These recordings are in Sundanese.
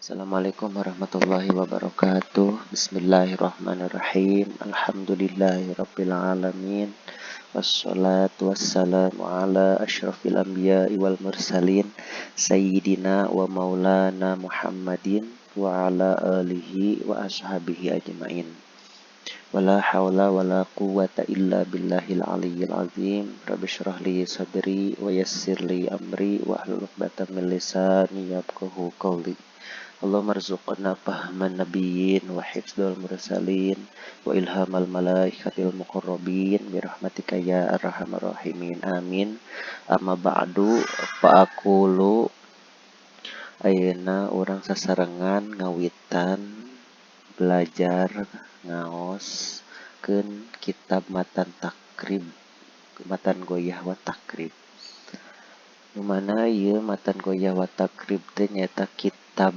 Assalamualaikum warahmatullahi wabarakatuh. Bismillahirrahmanirrahim. Alhamdulillahirabbil alamin. Wassalatu wassalamu ala asyrafil anbiya'i wal mursalin sayyidina wa maulana Muhammadin wa ala alihi wa ashabihi ajmain. Wala haula wala quwwata illa billahil aliyyil azim. Rabbi shrah li sadri wa yassir li amri wa hlul 'uqdatam min lisani yafqahu qawli. Allahumma rzuqna fahman nabiyyin wa hifdzal mursalin wa ilhamal malaikatil muqarrabin bi rahmatika ya arhamar rahimin. Amin. Amma ba'du, fa aqulu ayeuna urang sasarengan ngawitan belajar ngaoskeun kitab Matan Takrib, Matan Goyah wa Takrib. Nu mana ieu Matan Goyah wa Takrib teh nyaeta kitab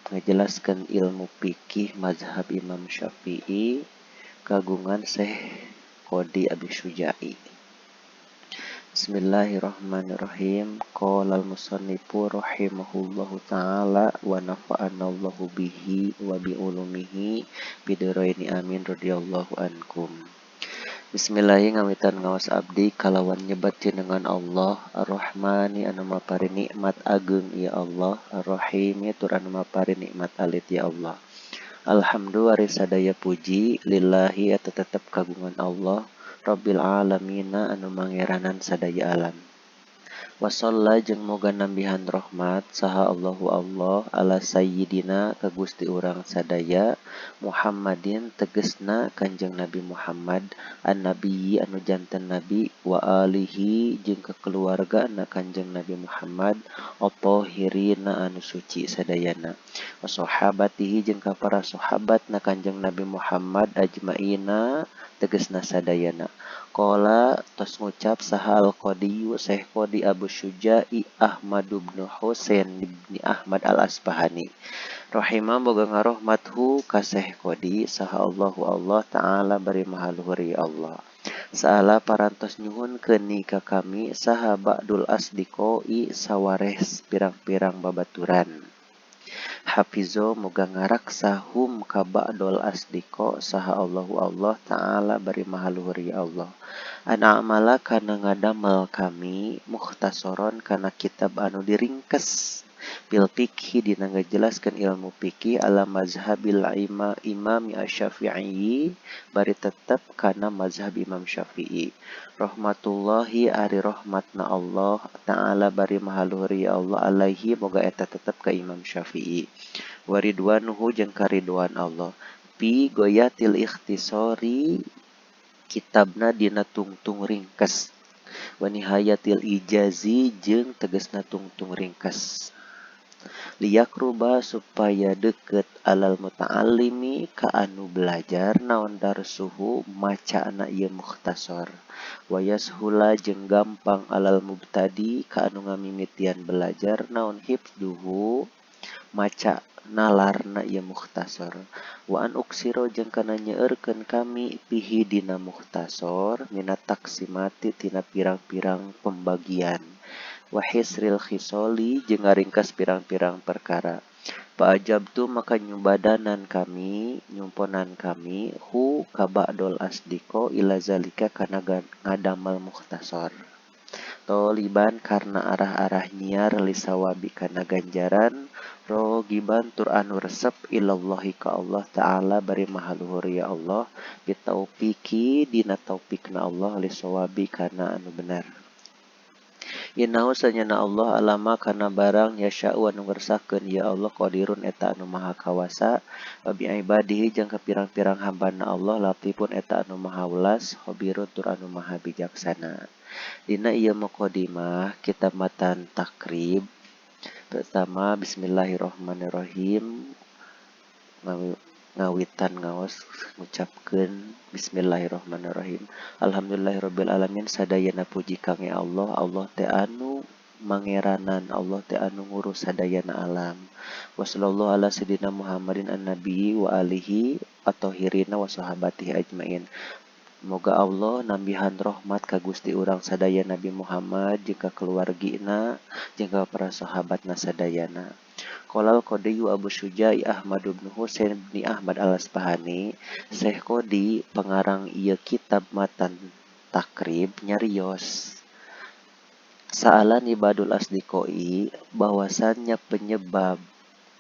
ngajelaskeun ilmu fikih mazhab Imam Syafi'i kagungan Syekh Qadi Abi Syuja'i. Bismillahirrahmanirrahim. Qala al-musannifu rahimahullahu taala wa nafa'anallahu bihi wa bi ulumihi bidaraini amin radhiyallahu ankum. Bismillahi ngawitan ngaos abdi kalawan nyebat jenengan Allah Ar-Rahmani anu mapari nikmat ageung ya Allah, Ar-Rahimi tur anu mapari nikmat alit ya Allah. Alhamdulillah ari sadaya puji lillahi eta tetep kagungan Allah Rabbil alamina anu mangeranan sadaya alam. Wasalla jeung moga nambihan rahmat saha Allahu Allah ala sayyidina ka Gusti urang sadaya Muhammadin tegesna Kanjeng Nabi Muhammad an-nabiyyi anu janten nabi wa alihi jeung ka keluargana Kanjeng Nabi Muhammad at-tahirina anu suci sadayana wa sahabatihi jeung ka para sahabatna Kanjeng Nabi Muhammad ajmaina tegesna sadayana. Qala tos ngucap saha al-Qadiyu Syekh Qadi Abu Syuja'i Ahmad bin Husain bin Ahmad al-Asbahani rahimah boga ngarohmathu ka Syekh Qadi saha Allahu Allah taala bari maha luhur ya Allah. Saala parantos nyuhunkeun ni ka kami saha ba'dul asdiqoi sawareh pirang-pirang babaturan. Hafizo moga ngaraksa hum ka ba'dul asdiqo saha Allahu Allah taala bari maha luhur ya Allah. An a'mala kana ngadamel kami mukhtasoron kana kitab anu diringkes bil fikhi dina ngajelaskeun ilmu fikih ala mazhabil imam Asy-Syafi'i bari tetep kana mazhab Imam Syafi'i. Rahmatullahi ari rahmatna Allah taala bari maha luhur ya Allah alaihi moga eta tetep ka Imam Syafi'i. Waridwanuhu jeung karidwan Allah. Fi goyatil ikhtisori kitabna dina tungtung ringkes. Wa nihayatil ijazi jeung tegesna tungtung ringkes. Liyakruba supaya deket alal muta'allimi ka anu belajar naon darsuhu macana ieu mukhtasar. Wa yashula jeung gampang alal mubtadi ka anu ngamimitian belajar naon hifduhu maca nalarna ieu mukhtasar. Wa an uksiro jeung kana nyeurkeun kami pihi dina mukhtasar minat taksimati tina pirang-pirang pembagian. Wa hisril khisoli jeung ngaringkas pirang-pirang perkara. Fa'ajabtu maka nyubadanan kami, nyumponan kami hu ka ba'dul asdiqo ila zalika kana ngadamal mukhtasar. Toliban karena arah-arah nyiar lisawabi kana ganjaran rogiban tur anu resep ilallahi ka Allah taala bari maha luhur ya Allah bitaufiki dina taufikna Allah lisawabi kana anu bener. Innahu sanyana Allah alama kana barang yasha'u anu ngersakeun ya Allah qadirun eta anu maha kawasa wa bi ibadihi jeung ka pirang-pirang hambana Allah latifun eta anu maha welas khabirun tur anu maha bijaksana. Dina ieu mukadimah kitab Matan Takrib pertama bismillahirrahmanirrahim ngawitan ngaos ngucapkeun bismillahirrahmanirrahim. Alhamdulillahirabbil alamin sadayana puji kangge Allah. Allah teh anu mangeranan, Allah teh anu ngurus sadayana alam. Wa sallallahu ala sayidina Muhammadin an-nabiyyi wa alihi at-tahirina wa sahabatihi ajmain. Moga Allah nambihan rahmat ka Gusti urang sadaya Nabi Muhammad jeung ka keluargina jeung ka para sahabatna sadayana. Qolal Qadiyu Abu Syuja'i Ahmad bin Husain bin Ahmad Al-Asbahani, Syekh Qadi pengarang ieu kitab Matan Takrib nyarios sa'alani badul asdiqoi bahwasannya penyebab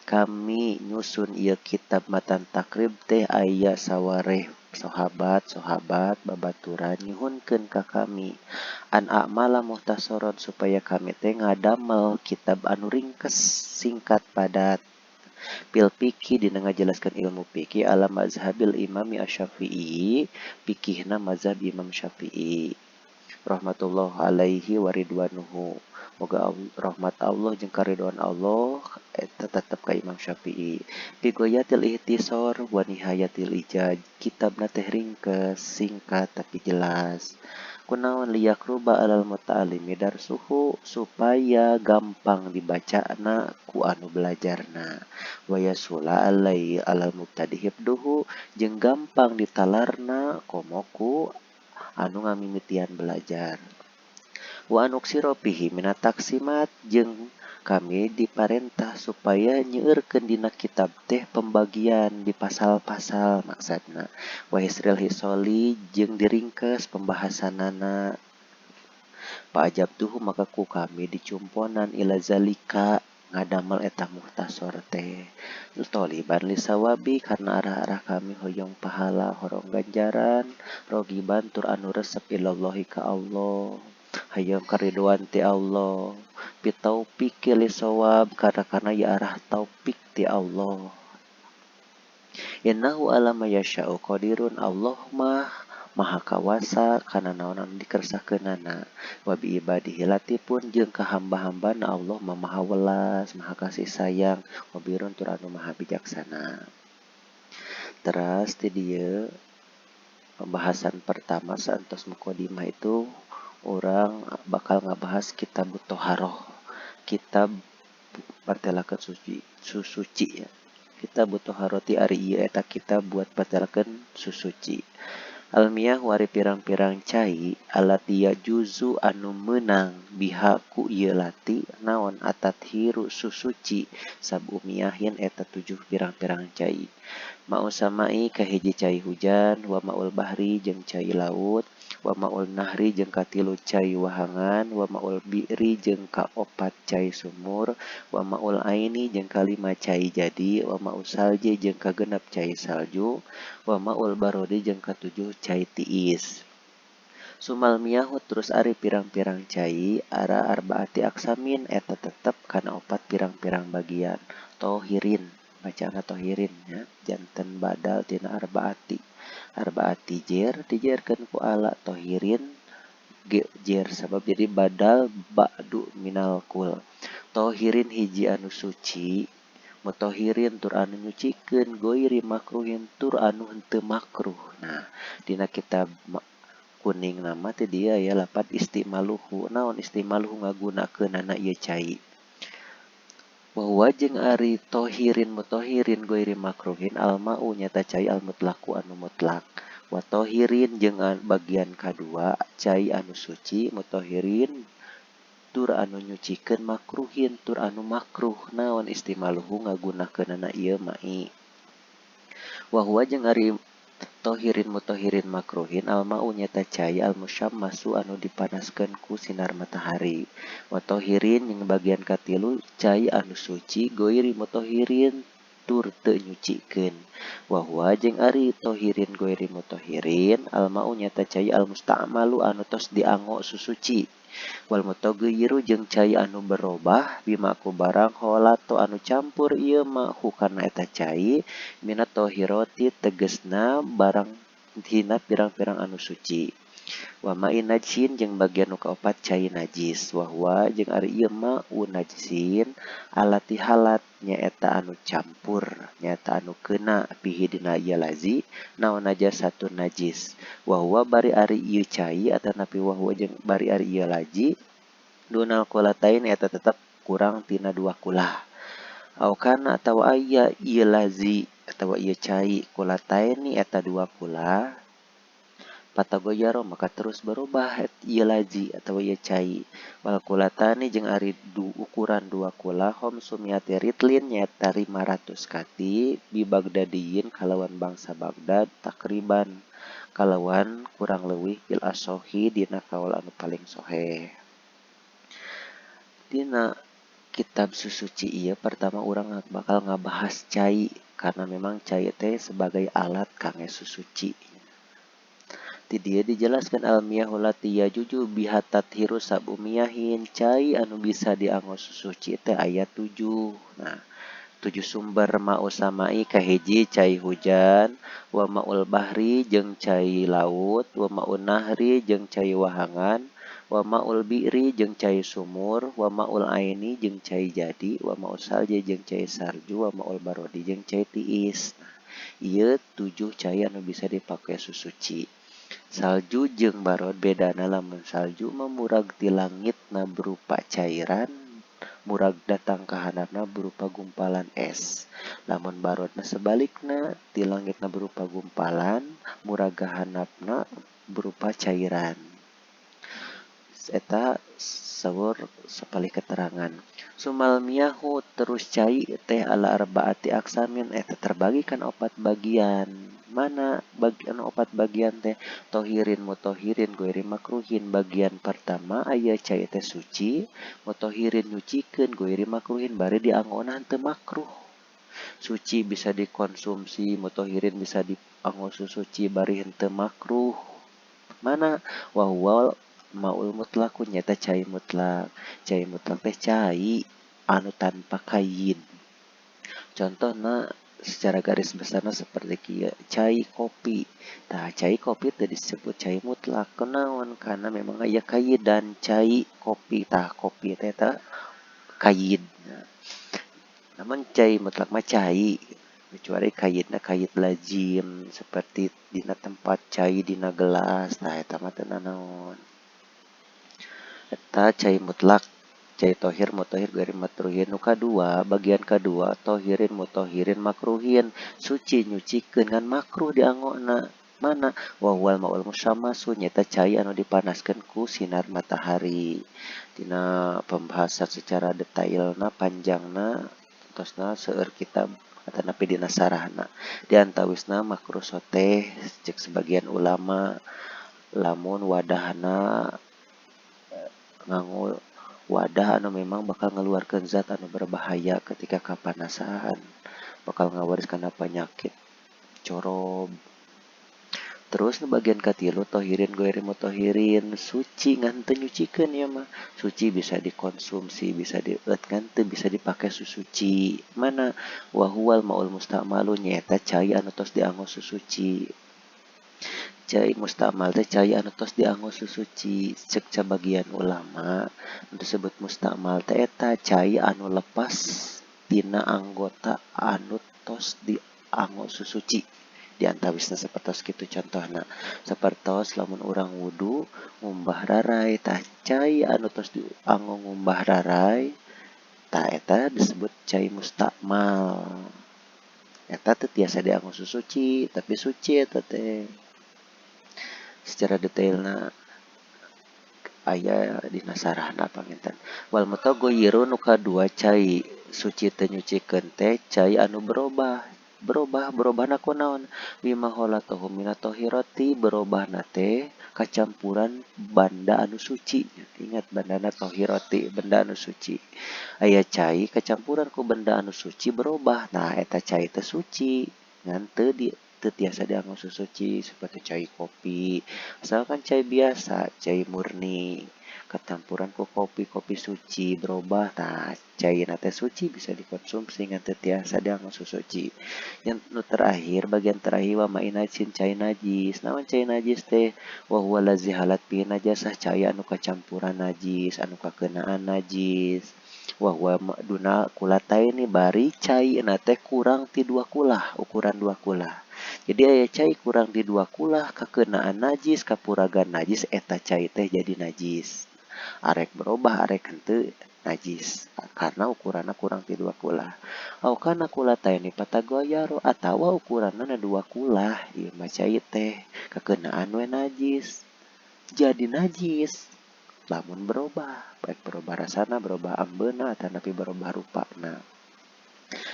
kami nyusun ieu kitab Matan Takrib teh aya sawareh sahabat-sahabat babaturan nyuhunkeun ka kami an a'mala muhtasoron supaya kami teh ngadamel kitab anu ringkes singkat padat fil fikih dina ngajelaskeun ilmu fikih ala mazhabil Imami Asy-Syafi'i, fikihna mazhab Imam Syafi'i rahmatullah alaihi wa ridwanuhu. Moga rahmat Allah jeung karidhoan Allah eta tetep ka Imam Syafi'i. Fi ghoyatil ihtisar wa nihayatil ijaz, kitabna teh ringkes singkat tapi jelas. Kunaon liyakruba alal muta'allimi darsuhu, supaya gampang dibacana ku anu belajarna. Wa yasula alai alal mubtadi hifduhu, jeung gampang ditalarna komo ku anu ngamimitian belajar. Wa anuksiro fihi minat taksimat, jeung kami diparentah supaya nyeueurkeun dina kitab teh pembagian di pasal-pasal maksudna. Wa hisril hisoli jeung diringkes pembahasanana. Pa'ajabtuhu maka ku kami dicumponan ila zalika ngadamel eta muhtasor teh. Toliban lisawabi karena arah-arah kami hoyong pahala horong ganjaran rogiban tur anu resep ilallahi ka Allah. Hayang kariduan ti Allah bitaufiki lisawab karena ya arah taufik ti Allah. Innahu ala ma yasha'u qadirun, Allah mah maha kawasa kana naon anu dikersakeunana. Wa bi ibadihi latifun jeung ka hamba-hambana Allah mah maha welas, maha kasih sayang, khabirun tur anu maha bijaksana. Teras ti dieu pembahasan pertama saentos mukadimah itu orang bakal ngabahas kitab Toharoh, kitab partelakeun suci, susuci ya. Kitab Toharoti ari ieu eta kitab buat partelakeun susuci. Almiyah wari pirang-pirang cai alati ya juzu anu meunang biha ku ieu lati naon atathiru susuci sabu miyahin eta 7 pirang-pirang cai. Ma'u samai kahiji cai hujan, wa ma'ul bahri jeung cai laut, wa ma'ul nahri jeung katilu cai wahangan, wa ma'ul bi'ri jeung kaopat cai sumur, wa ma'ul aini jeung kalima cai jadi, wa ma'ul salji jeung kagenep cai salju, wa ma'ul barodi jeung katujuh cai tiis. Sumal miyahu terus ari pirang-pirang cai ara arbaati aksamin eta tetep kana opat pirang-pirang bagian. Tohirin bacana tohirin ya, janten badal tina arbaati. Arbaati jer dijerkeun ku ala tohirin ge jer sabab jadi badal ba'du minal kul. Tohirin hiji anu suci, mutohirin tur anu nyucikeun, goiri makruhin tur anu henteu makruh. Nah, dina kitab kuning nama teh dia ya lapat istimaluhu. Naon istimaluhu ngagunakeunana ieu cai. Bahwa jeung ari tohirin mutohirin goiri makruhin almau nyata cai almutlaku anu mutlak. Wa tohirin jeung bagian kadua cai anu suci mutohirin tur anu nyucikeun makruhin tur anu makruh. Naon istimaluhu ngagunakeunana ieu mai. Wa huwa jeung ari tohirin mutohirin makruhin almau nyata cai almusyammasu anu dipanaskeun ku sinar matahari. Wa tohirin jeung bagian katilu cai anu suci goiri mutohirin tur teu nyucikeun. Wa huwa jeung ari tohirin goiri mutohirin almau nyata cai almusta'malu anu tos diango susuci. Wal mutagayyiru jeung cai anu berobah bima ku barang kholato anu campur ieu ma hukana eta cai minat tohiroti tegesna barang hina pirang-pirang anu suci. Wa ma'in najsin jeung bagian nu kaopat cai najis. Wa huwa jeung ari ieu ma unajisin alati halat nyaeta anu campur nyaeta anu keuna pihi dina ieu lazi naon najasatun najis. Wa huwa bari ari ieu cai atanapi wa huwa jeung bari ari ieu laji dunal kulatain eta tetep kurang tina 2 kulah. Au kana atawa aya ieu lazi atawa ieu cai kulataini eta 2 kulah Patagoyaro maka terus berubah ieu laji atau ieu cai. Wal kulatani jeung ari ukuran dua kula khamsumiati ritlin nyaeta 500 kati bi Bagdadiyin kalawan bangsa Bagdad takriban kalawan kurang leuwih fil asohi dina kaul anu paling soheh. Dina kitab susuci ieu pertama urang bakal ngabahas cai karena memang cai teh sebagai alat kangge susuci. Di dieu dijelaskan almiyah lati yajuju biha tathiru sab'u miyahin, cai anu bisa dianggo susuci teh aya 7. Nah, 7 sumber ma'u samai kahiji cai hujan, wa ma'ul bahri jeung cai laut, wa ma'un nahri jeung cai wahangan, wa ma'ul bi'ri jeung cai sumur, wa ma'ul aini jeung cai jadi, wa ma'ul salji jeung cai salju, wa ma'ul barodi jeung cai tiis. Nah, ieu 7 cai anu bisa dipake susuci. Salju jeung barod bedana lamun salju mah murag ti langitna berupa cairan, murag datang ka handapna berupa gumpalan es. Lamun barodna sebalikna, ti langitna berupa gumpalan, murag ka handapna berupa cairan. Eta saur sapalih keterangan. Sumal miyahu terus cai teh ala arbaati aksamin eta terbagi kan 4 bagian. Mana bagian 4 bagian teh? Tohirin, mutohirin, goiri makruhin. Bagian pertama aya cai teh suci, mutohirin nyucikeun, goiri makruhin bari dianggona teu makruh. Suci bisa dikonsumsi, mutohirin bisa dianggo susuci bari henteu makruh. Mana wa huwa maul mutlak nyata cai mutlak. Cai mutlak teh cai anu tanpa kain. Contohna secara garis besarna seperti kieu, cai kopi. Tah cai kopi teh disebut cai mutlak. Kunaon? Karena memang aya kaidan cai kopi. Tah kopi teh eta kaid. Nah, namun cai mutlak mah cai, kecuali kaidna kaid lazim seperti dina tempat cai dina gelas. Tah eta mah teu nanaon. Eta cai mutlak, cai tohir mutohir gari makruhin. Nu kadua, bagian kadua tohirin mutohirin makruhin, suci nyucikeun ngan makruh dianggona. Mana wa huwal maul musyammasu nyata cai anu dipanaskeun ku sinar matahari. Dina pembahasan secara detailna panjangna tosna seueur kitab atanapi dina sarahna. Di antawisna makruh soteh cek sebagian ulama lamun wadahna nganggo wadah anu memang bakal ngeluarkan zat anu berbahaya ketika kapanasan, bakal ngawaris kana penyakit corob. Terus nu bagian katilu tohirin goiri mutohirin, suci ngan teu nyucikeun ieu mah. Suci bisa dikonsumsi, bisa dieueut ngan teu bisa dipake susuci. Mana wa huwal maul mustamalu nyaeta cai anu tos dianggo susuci. Cai mustamal teh cai anu tos dianggo susuci. Cek sabagian ulama disebut mustamal teh eta cai anu lepas tina anggota anu tos dianggo susuci. Di antawisna sapertos kitu contohna. Sapertos lamun urang wudu ngumbah rarai, tah cai anu tos dianggo ngumbah rarai tah eta disebut cai mustamal. Eta teu tiasa dianggo susuci, tapi suci eta teh. Secara detailna aya dina sarahna panginten. Wal mutagayyiru nu kadua cai suci teu nyucikeun teh cai anu berubah. Berubah, berubahna kunaon? Bima khalatahu minat tohirati, berubahna teh kacampuran banda anu suci. Ingat bandana tohirati, benda anu suci. Aya cai kacampuran ku benda anu suci berubah. Nah eta cai teh suci ngan teu di teu tiasa dianggo susuci seperti cai kopi. Asalkan cai biasa, cai murni ketampuran ku kopi, kopi suci berubah. Nah, cai teh suci bisa dikonsumsi ngan teu tiasa dianggo susuci. Yang nu terakhir, bagian terakhir wa ma'inajin cai najis. Naon cai najis teh? Wa huwa lazi halat bi najasah, cai anu kacampuran najis, anu kakenaan najis. Wa huwa duna kulataini bari cai na teh kurang ti 2 kulah, ukuran 2 kulah. Jadi aya cai kurang di 2 kulah kakenaan najis, kapuragan najis, eta cai teh jadi najis. Arek berubah, arek henteu Najis karena ukuranna kurang ti 2 kulah. Au kana kulataini patagoyaru atawa ukuranna 2 kulah ieu mah cai teh kakeunaan we najis. Jadi najis lamun berubah, baik berubah rasana, berubah ambeuna atanapi berubah rupana.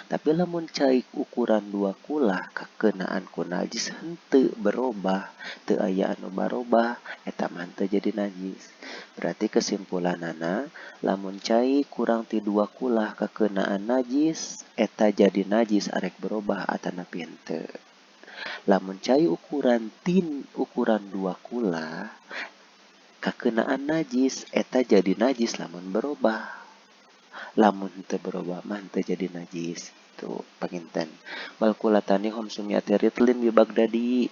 Tapi lamun cai ukuran 2 kulah kakeunaan ku najis henteu berubah, teu aya anu barobah, eta mah henteu jadi najis. Berarti kesimpulanana lamun cai kurang ti 2 kulah kakeunaan najis, eta jadi najis arek berubah atanapi henteu. Lamun cai ukuran tin ukuran 2 kulah kakeunaan najis, eta jadi najis lamun berubah. Lamun teu berubah mah teu jadi najis. Itu panginten. Wal kulatani khamsumiati ritlin bi Baghdadi.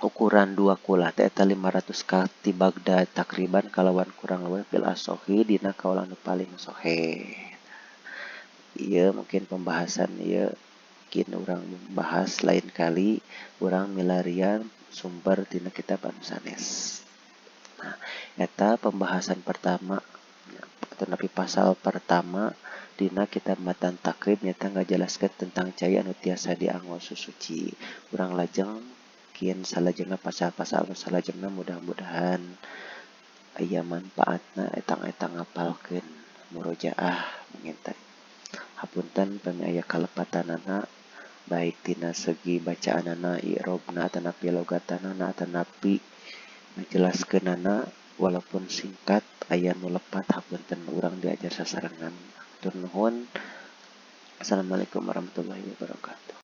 Ukuran 2 kulah teh eta 500 ka ti Baghdad takriban kalawan kurang leuwih fil asohi dina kaolah nu paling soheh. Ieu mungkin pembahasan ieu mungkin urang bahas lain kali, urang milarian sumber tina kitab anu sanes. Nah, eta pembahasan pertama tetapi pasal pertama dina kitab Matan Takrib nyata ngajelaskeun tentang cai anu tiasa dianggo susuci. Urang lajeng kian salajengna pasal-pasal anu salajengna mudah-mudahan aya manfaatna etang-etang ngapalkeun murojaah menginten. Hapunten pami aya kalepatanana baik tina segi bacaanana, i'robna atanapi logatanana atanapi ngajelaskeunana walaupun singkat aya nu lepat hapunten urang diajar sasarengan. Hatur nuhun. Assalamualaikum warahmatullahi wabarakatuh.